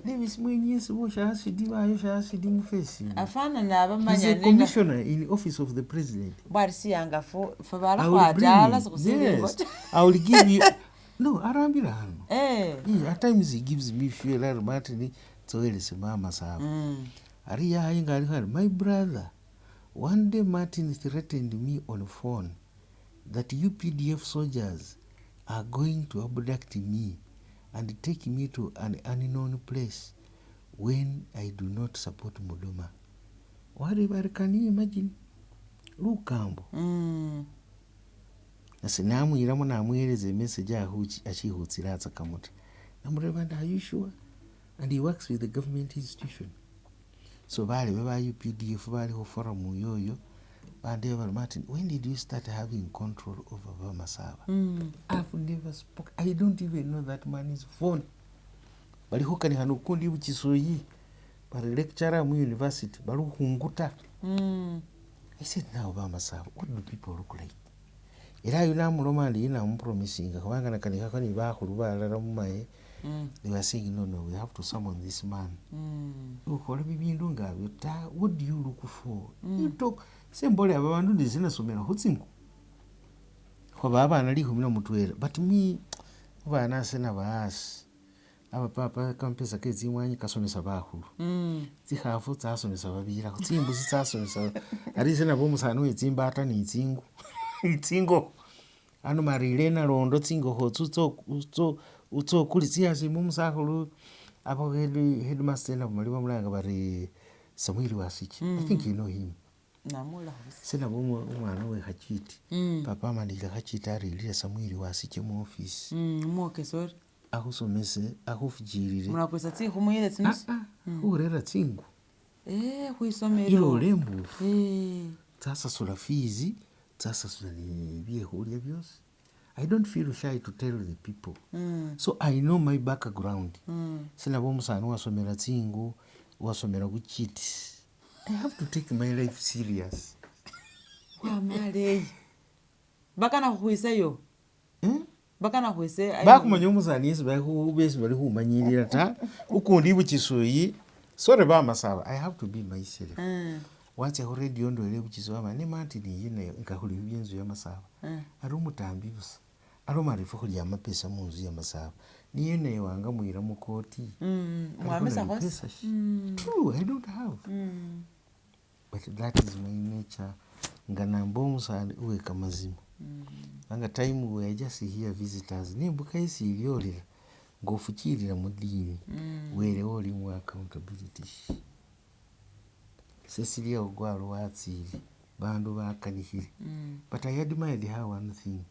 Davis mwenyi yesi bosha asidi bayo asidi mufesi. Afana nabamanya. He's a commissioner in office of the president. Mbwari siyangafu fabala khwatala sikhusili. Yes. I will give you. No, arambira hano. Yeah, at times he gives me fuel aromatini tsoelese mama sabo. Ari yahinga ari hari, my brother, one day Martin threatened me on phone that UPDF soldiers are going to abduct me and take me to an unknown place when I do not support Mudoma. Wari can you imagine? Lukambo. Nase namwiramo namweleza message ashihutsira atsakamuta. Namureba ndi, are you sure? And he works with the government institution. So bali baba UPDF bali ho forum yoyo. Bande bari Martin, when did you start having control over Bamasaba? I've never spoken. I don't even know that man is phone. Bali ho kani hano kundi buchisuyi. Bali lecturer mu university bali khunguta. I said now Bamasaba, what do people look like? Era yu namuloma ndi namupromisinga kubanga nakanika kani bakhulu balala mumaye. They were saying no, we have to summon this man. Ukhola bibindu ngabyo ta, what do you look for? You talk sembole aba bandu ndizinasomera khutsingu. Khoba abana 11, but me bana sena baasi. Aba papa kampesa ketsimwanyi kasomesa bakhulu. Tsikhafu tsasomesa babila, tsimbusi tsasomesa. Ari sena bomusani we tsimbata ni tsingu. Tsingokho. Ano marile nalondo tsingokho utsokuli tsiyasi mumusakhulu. Abo headmaster nabo mali bamulanga bari Samuel Wasichi. I think you know him. Namula. Sena omwana we Khachiti. Papa amandile Khachiti arilile Samuel Wasichi mu office. Mwokesori. Akhusomese, akhufujilile. Mulakwesa tsikhumuyile tsinusu. Khurera tsingu. Khwisomelo. Ilole embufu. Tsasasula fees, tsasasula ni byekhulya byosi. I don't feel shy to tell the people. So I know my background. Sinabo omusani wasomera tsingu, wasomera kuchiti. I have to take my life serious. Wamaleyi. Bakana khukhwisayo. Bakana khwise. Bakhumanya omusani yesi besi bali khumanyilila ta. Ukundi buchisuyi. Sorry bamasaba, I have to be myself. Watsa khu radio ndwele buchisu wama ne Martin yine nga khuli byenzu ya masaba. Ari umutambi busa. Aloma arifu khuli amapesa munzu ya masaba. Niye naye wanga mwira mukoti. Mwamesa khosi. True, I don't have. But that is my nature. Nga namba omusani uwe kamazima. Anga time we I just hear visitors. Nimbuka isi ilyorera. Ngofuchirira mudini. Wele oli mu accountability. Cecilia Ogwalo watsile. Bandu bakanikhile. But I admired her one thing.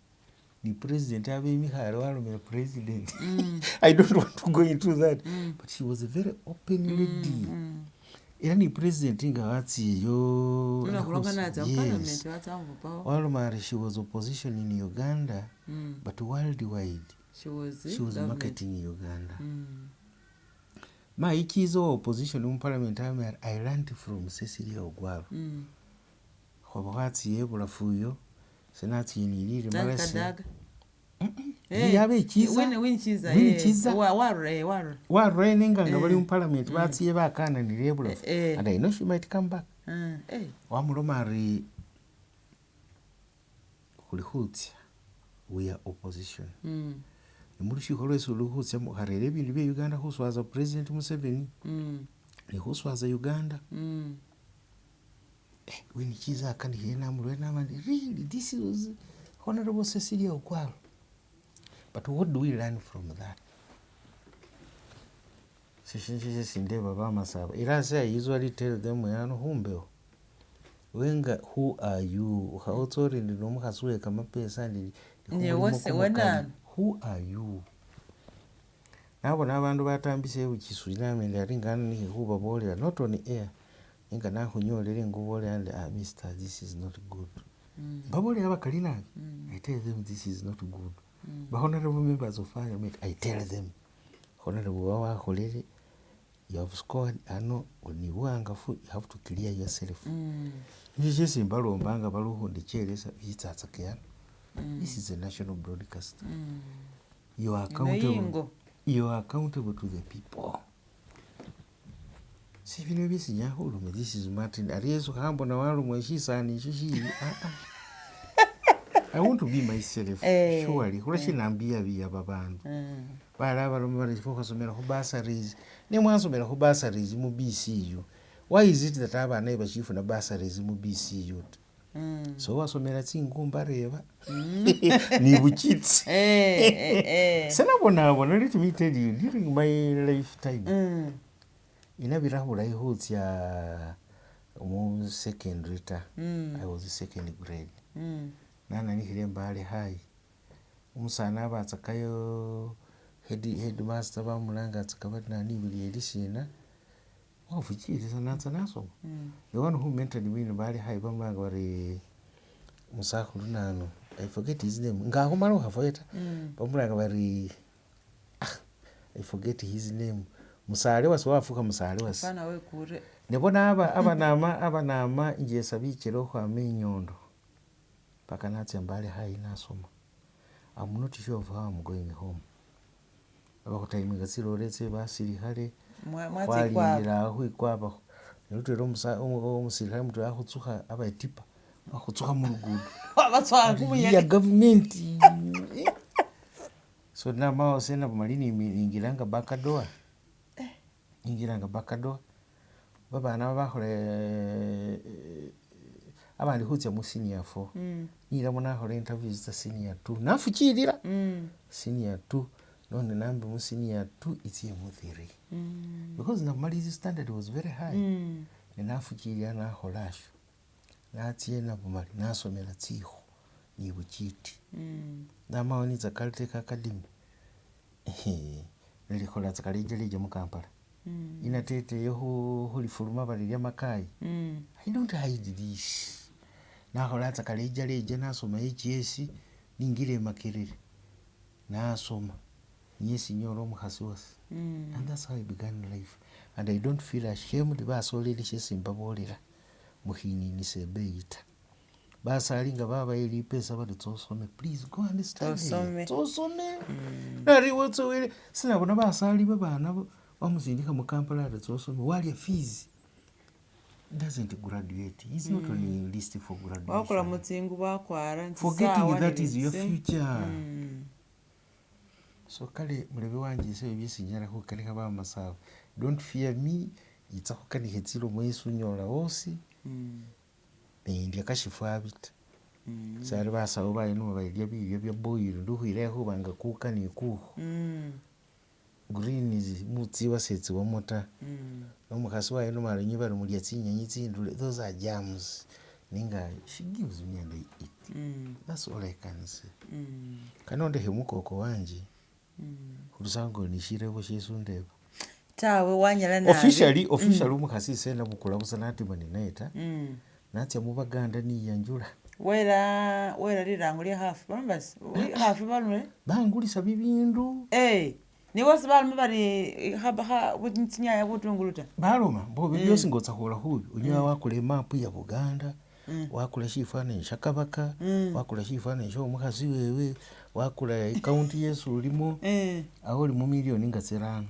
The president abemikhale walomela president. I don't want to go into that. But she was a very open lady. Era ni president nga watsiyo. Yes. Walomari she was opposition in Uganda, but worldwide she was marketing Uganda. Mayi Kiiza wa opposition muparliament amenya ari I learned from Cecilia Ogwalo. Khwaba khwatsiye ebulafu eyo, ese natsiye ne lirima lyase. Kadaga. Yaba ekiza. Winnie Winnie Kiiza. Winnie Kiiza. Warura warura. Warura nenga nga bali muparliament batsiye bakananile ebulafu. Eh. And I know she might come back. Eh. Wamuloma ari khuli khutsya we are opposition. Nemulushikho lwesi luli khutsya mukharere ebindu bye Uganda khuswaza President Museveni nekhuswaza Uganda. Winnie Kiiza akanikhile namulwela naba ndi really this was Honorable Cecilia Ogwalo. But what do we learn from that? Sishindu shesi ndeba bamasaba. Era ase I usually tell them yano khumbewo. Wenga who are you? Ukhaotsa ori ndi nomukhasi we kamapesa ndi Ne wose wenani? Who are you? Nabona abandu batambisa ebuchiswi namenya ari nga nikhe khubabolela not on air. Nenga nakhunyolele engubolela ndi ah mister this is not good. Mbabolela bakali nabi. I tell them this is not good. Ba honorable members of parliament I tell them. Honorable wakholele you have scored ano ni buwangafu you have to clear yourself. Nisho shesi mbalombanga bali khukhundechelesya bitsatsaka yano. This is a national broadcast. You are accountable. Ingo. You are accountable to the people. Si bino byesi nyala khuloma this is Martin ari yesu khambona walomwa shisani isho shibi ah ah. I want to be myself surely khulwa shinambiyabiya babandu. Balala baloma bari ifwe khwasomela khu bursaries, nemwasomela khu bursaries mu BCU, why is it that abana bashifuna bursaries mu BCU ta? So wasomela tsingu mbareba ni buchitsi. Senabonabona let me tell you during my lifetime inabira bulayi khutsya mu secondary ta. I was second grade. Nananikhile Mbale High. Umusani abatsakayo headmaster bamulanga tsaka bari nani buli sina wafuchilisa natsa nasoma. The one who mentored me in Mbale High bamulanga bari musakhulu nanu I forget his name nga akhumala khukhafoye ta. Bamulanga bari I forget his name. Musale wase wafukha musale wase. Fana wekure. Nebona aba njesa bichele khukhwama enyondo paka natsa Mbale High nasoma. I'm not sure of how I'm going home. Abakhutayiminga tsilole tse basilikhale khwalindila khwikwapa nelutwela omusilikhale mutwela akhutsukha aba etipa akhutsukha mulugudo. Ya government. So namawo senabumali ningilanga back door. Ningilanga back door. Babana bakhola abandi khutsa mu senior four. Nilamo nakhola interviews tsa senior two nafuchilila. Senior two nonde nambe mu senior two itsie mu three. Because nabumali standard was very high. Nenafuchilila nakhola asho. Natsia nabumali nasomela tsikhu ni buchiti. Namawo nitsa Caltech Academy. Nelikhola tsa kalejaleja mu Kampala. Inatete eyo khulifuluma bari lya Mackay. I don't hide this. Nakhola tsa kalejaleja nasoma HS ningila e Makerere. Nasoma. Nyesi nyola omukhasi wase. And that's how I began life. And I don't feel ashamed basoleli shesi mbabolela mukhininisa ebeyi ta. Basali nga babaye lipesa bari tsosome please go and study. Tsosome. Tsosome. Nari wotsowele sinabona basali babana bamusindikha mu Kampala ari tsosome walya fees. Doesn't graduate. He's not on the list for Wakula graduation. mutsingu bakwara Forgetting that is your future. So kale mulebe wanje ese byesi nyala khukanikha bamasawa. Don't fear me, yitsa khukanikha tsilomo esi unyola wosi, nendya kashifwabi ta. Sali basawo bayinuma balya bilyo bya boil ndi khukhwilaya khuba nga kuka ni kukhu. Greens mutsiwa setsiwamo ta. Nomukhasi wayinuma ari bari mulya tsinyenyi tsindule those are germs. Nenga she gives me and I eat. That's all I can say. Kano ndekhe mukoko wanje, khulusango ni shirebo shesi undeba. Tawe wanyala nabi. Officially omukhasi ese nabukula busa natima ninaye ta. Natsa mubaganda niyanjula. Wela wela lirango lya hafu basi hafu balume. Bangulisa bibindu. Nibo sibaloma bari tsinyanya butungulu ta. Baloma mbo byosi ngotsa khula khubi onyola wakula emap ya Buganda, wakula shifananyi sha kabaka, wakula shifananyi sha omukhasi wewe, wakula ecounty yesi olimo, awo oli mumillion nga tsirano.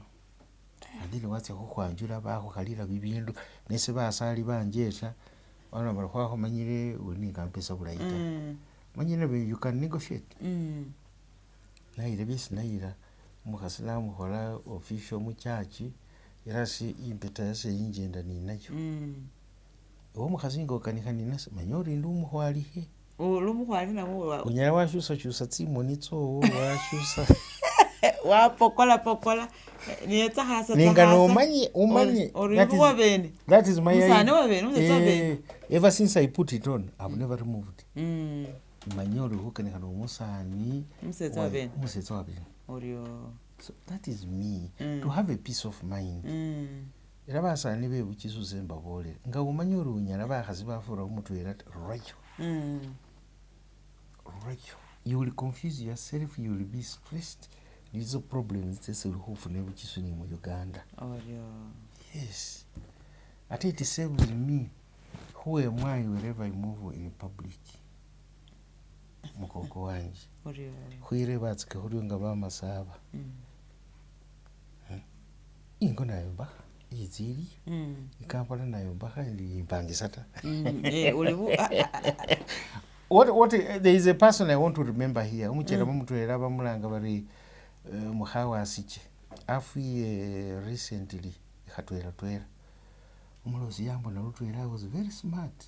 And then watsia khukhwanjula bakhukhalila bibindu, nese basali banjeta, baloma bari khwakhumanyile oli ne kamapesa bulayi ta. Omanyile you can negotiate. Nayila byesi nayila, omukhasi namukhola official muchurch, era ese impeta yase injenda ninayo. Ewe omukhasi nga okanikha ninase manya ori ndi omukhwalikhe. Oli omukhwalikhe namwe Onyala washusachusa tsimoni tsowo washusa wapokola pokola niyetsa khasa nenga nomanye umanye ori wavene. That is my Musani wavene, umusetsa wavene. Ever since I put it on, I've never removed. Manye ori khukanikha nomusani Umusetsa wavene. Umusetsa wavene. Orio. So that is me. To have a peace of mind. Era basani bebuchisu sembabolele nga umanye ori unyala bakhasi bafura mutwela ta rurayo. Rurayo. You will confuse yourself, you will be stressed. Nizo problems tsesi uli khufuna ebuchisu ni mu Uganda. Orio. Yes. Ate it saves me. Who am I wherever I move in public? Mukoko wanje. Orio. Khwire batsika khurio nga bamasaba. Ingo nayombakha itsi iliyo. Ikampala nayombakha ndi impangisa ta. What, there is a person I want to remember here. Omuchelema mutwela bamulanga bari mukhawa asiche. Afwiye recently khatwela twela. Omulosi yambona lutwela I was very smart.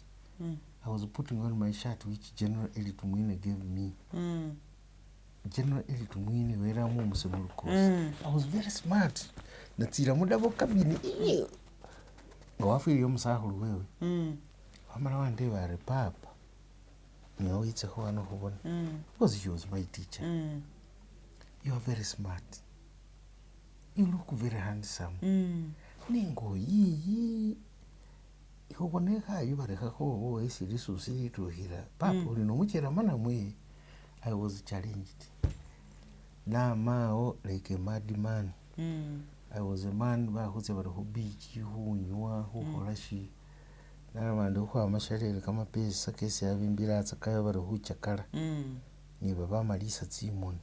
I was putting on my shirt which General Elly Tumwine gave me. General Elly Tumwine weramu omusemo lukosi. I was very smart. Natsila mudabo cabin iyo. Nga wafwile omusakhulu wewe. Wamala wandeba ari papa. Niwe witsekho wano khubona. Because she was my teacher. You are very smart. You look very handsome. Nengo yiyi ikhubona ikhayu barekhakho esi lisusi litukhila. Papa uli nomuchelama namwe. I was challenged. Namao like a madman. I was a man bakhutsia bari khu beach khunywa khukhola shi. Naloma ndi khukhwama shalele kamapesa kesi abimbila tsakayo bari khuchakala. Nibo bamalisa tsimoni.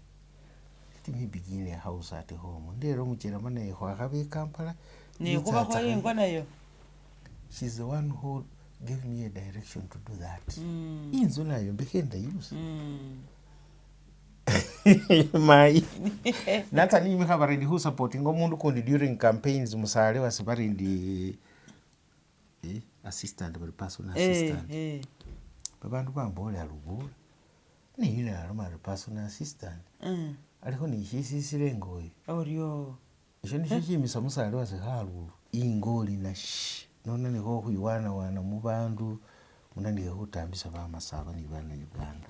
Let me begin a house at home. Ndera omuchelama naye khwakhaba e Kampala. Nikhubakho ingo nayo. She's the one who gave me a direction to do that. Inzu nayombekha endayi busa. Mayi. Natsa nimikha bari ndi khusupportinga omundu kundi during campaigns musale wase bari ndi assistant bari personal assistant. Babandu bambolela lubola. Niyo naloma ari personal assistant. Alikho nishisisile engoye. Orio. Esho nisho shimisa musale wase khalulu. Ingo oli nashi. Nonanikho khwiwanawana mubandu munanikhe khutambisa bamasaba ni bana Uganda.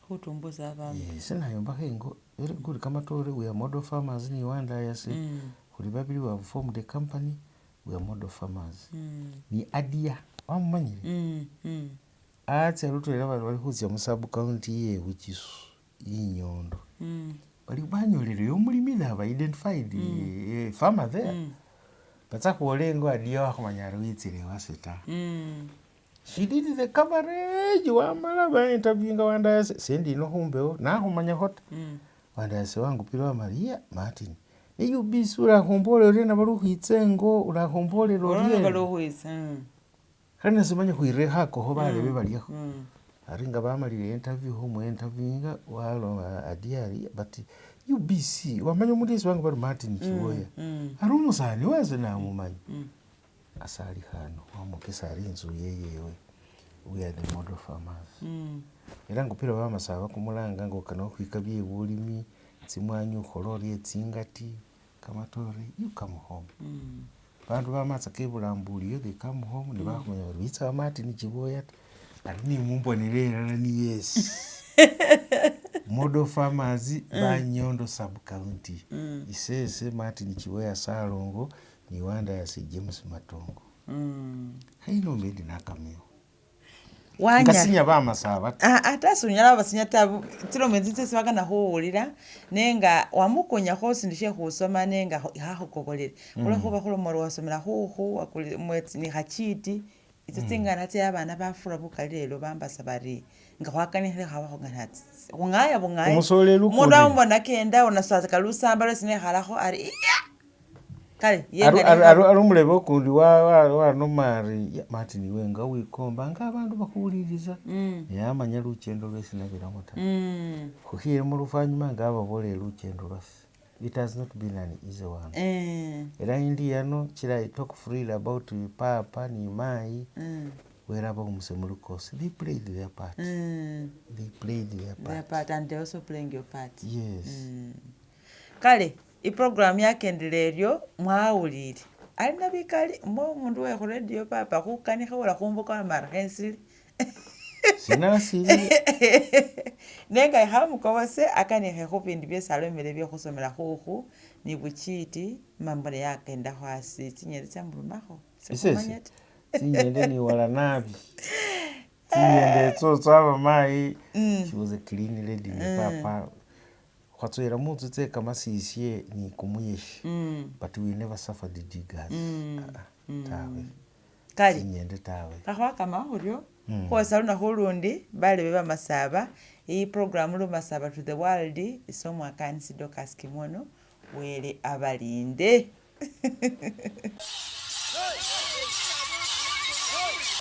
Khutumbusa abandu. Ese nayombakha ingo very good kamatore we are model farmers ni wandayase. Khuli babili we have formed a company we are model farmers. Ni Adia wamumanyile? Atsia lutwela bari bali khutsia mu sub county ye Buchisu inyondo. Bali banyoleleyo omulimi they have identified a farmer there. Batsa khwola engo Adia wakhumanya ari witsile wase ta. She did the coverage wamala ba interviewinga wandayase sendi ino khumbewo nakhumanyakho ta. Wandayase wangupile wamala iya Martin. Ne UBC ulakhumbolela oriena bali khukhwitsa engo ulakhumbolela Olona bali oriena. khukhwitsa. Khali nesimanya khwire khakokho barebe baliakho. Ari nga bamalile interview khumu interviewinga waloma Adia ari but UBC wamanya omundu yesi banga bari Martin Chiwoya. Ari omusani wase namumanya. Asali khano wamwokesa ari inzu yeyewe. We are the model farmers. Era ngupile bamasaba kumulanga nga okana khukhwika bye bulimi, tsimwanyi ukhola orye tsingati, kamatore, you come home. Bandu bamatsa kebulambuliyo they come home nebakhumanya bari witsa wa Martin Chiwoya ta. Ari nimumbonele elala ni yes. Model farmers banyondo sub county. Isese Martin Chiwoya Salongo ni wandayase James Matongo. Khaino mbe ndi nakamewo. Wanyala. Ngasinya bamasaba ta. Ah, ah, ta sunyala wabasinya ta, tsilomo etsi tsesi bakana khuwulila nenga wamukunyakho sindu she khusoma nenga khakhukobolele khulwekhuba khuloma ori wasomela khukhu ni khachiti etso tsingana tse abana bafura bukali lelo bambasa bari nga khwakanikhile khaba khungana khungaya bungaya Omusoleli ukundi. Omundu amubona kenda onaswasaka lusamba lwesi nekhalakho ari iya kale Ari omulebe okundi wanoma ari Martin iwe nga wikomba nga abandu bakhuwulilisa naye amanya luchendo lwesi nabiramo ta. Khukhilemo lufanyuma nga ababolele luchendo lwase. It has not been an easy one. Era indi yano kila I talk freely about papa ni mayi wera abawumuse mulukosi. They played their part. They played their part. Their part and they also playing your part. Yes. Kale iprogram yakendele eryo mwawulile ali nabikali mbo omundu we khuradio papa khukanikha ola khumbuka mara khensile Sinasili. Nenga ikhamukobose akanikhe khubindu byesi alomele byekhusomela khukhu ni buchiti mambo naye akendakho asi tsinyende tsamurumakho Isese tsinyende niwala nabi. Tsinyende etso tsaba mayi. She was a clean lady ni papa. Khwatsowela mutsu tse kamasisye ni kumuyeshe. But we never suffered diggers. Tawe. Kale. Tsinyende tawe. Khakhwakama khuryo khwosa lunakhu ulundi balebe bamasaba iyi program lumasaba to the world ise omwakanisi Dorcas Kimono wele abalinde.